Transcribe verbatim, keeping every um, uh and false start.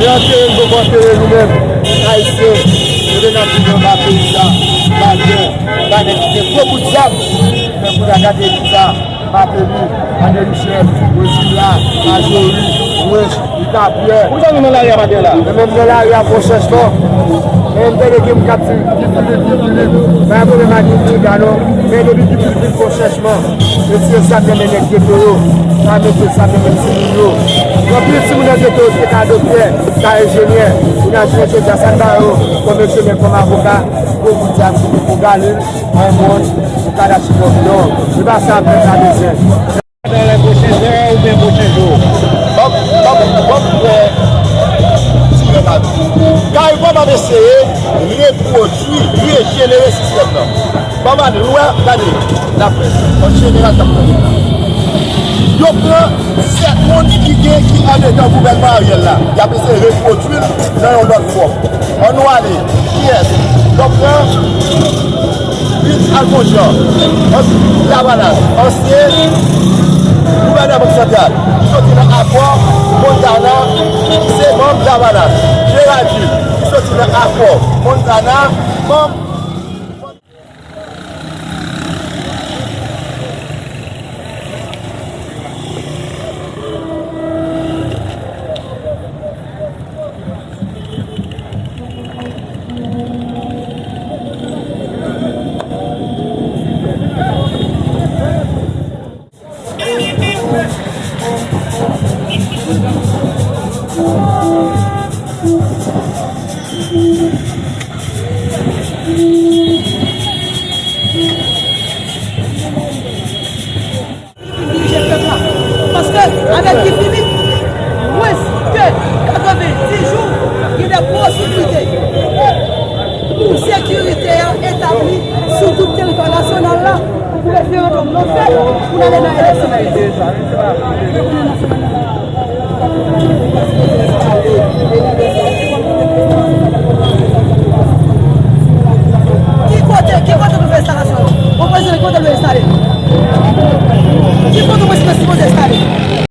E antere l, nou antere nou menm, Ayisyen, nou te nan viv anba peyi sa, malgre pa nèg ki gen gwo bout zam, men kounye a gade elit sa, Martelly, André Michel, Rosila, Marjorie, Wench, Lucas Pierre. Ou zanmi nan lari a maten la? Mwen menm nan lari a fè yon chanjman. Men m tande gen moun k ap di Guy Philippe, Guy Philippe. Pa gen pwoblèm ak Guy Philippe la non. Men depi Guy Philippe vin fè yon chanjman, retire zam nan men nèg geto yo. Pa mete zam nan men timoun yo. Anpil timoun nan geto yo te ka doktè, ka enjenyè. Kounye a jounen jodi a sa n ba yo kòm enjenyè, kòm avoka, gwo bout zam, pou Galil, Raymond, pou Kalachnikov. Non, se pa sa pèp la bezwen. Dans les prochaines heures oubyen pwochen jou? Bòb, bòb, bòb, frè, tire lavi. Kay bòb ap eseye repwodui, rejenere sistèm nan. Bòb ap lwen, gade, laprès, an jeneral, k ap tande. Yo pran sèt moun ki gen, ki andedan gouvènman Ariel la. Y ap eseye repwodui l nan yon lòt fòm. Ann nou ale. Kiyès? Yo pran Pete Alfonjan, ansyen Lavalas, ansyen gouvènè Bank Santral, ki soti nan akò Montana, ki se manm Lavalas, Gérald Gilles, ki soti nan akò Montana, manm Dirije pèp la. Paske avèk Guy Philippe, mwens ke katrevenndis jou, gen de posiblite pou sekirite a etabli sou tout teritwa nasyonal la, pou referandòm nan fèt, pou n ale nan eleksyon.